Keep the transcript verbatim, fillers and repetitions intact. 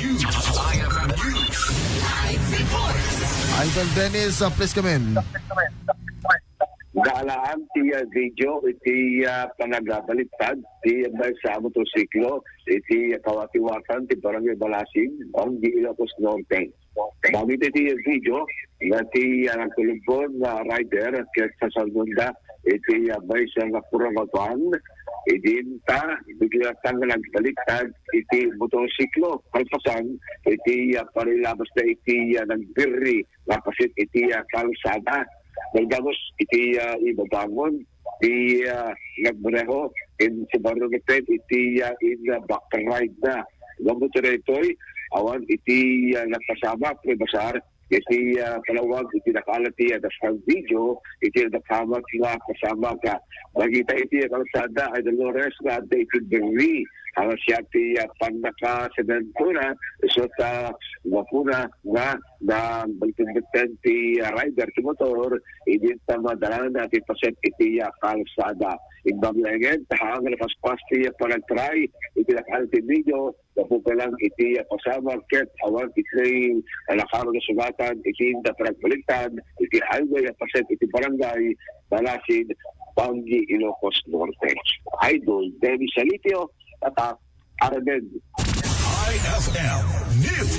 Idol Dennis, uh, please come in. Gaalaan ti, ah, video iti, ah, panagabaliktad ti maysa a motorsiklo iti kawatiwatan ti Barangay Balasin, Bangui, Ilocos Norte. Dagiti ti video nga ti, ah, nagtulugpon nga rider ket sasardonda iti, ah, maysa nga purong van, idinta bigla nga nagbaliktad iti motorsiklo kalpasan iti, ah, parilabas na iti, ah, nagbirri nga paset iti, ah, kalsada. Nagdagos iti, ah, ibabangon ti, ah, nagmaneho ken si Barrio Ten iti, ah, in, ah, backride na. Ngem iti daytoy, awan iti, ah, napasamak, Rey Basar, iti, ah, palawag iti nakaala ti, ah, dastan video iti napasamak nga pasamak, ah, makita iti, ah, kalsada, Idol Lores, nga adda iti birri. Ang siya ti, ah, pannakasementona, isu ta, ah, mapuna nga nagbalibaliktad ti, ah, rider ti motor, idinta madalana ti paset iti, ah, kalsada. Imbag laengen, ta haan nga napaspas ti, ah, panagtry iti nakaala ti video, gapu lang iti, ah, pasamak ket awan iti nakaro nasugatan iti inda panagbaliktad iti highway a paset iti barangay Balasin, Bangui, Ilocos Norte. Idol Dennis Salitio, Tatak, Arnel. I F M News.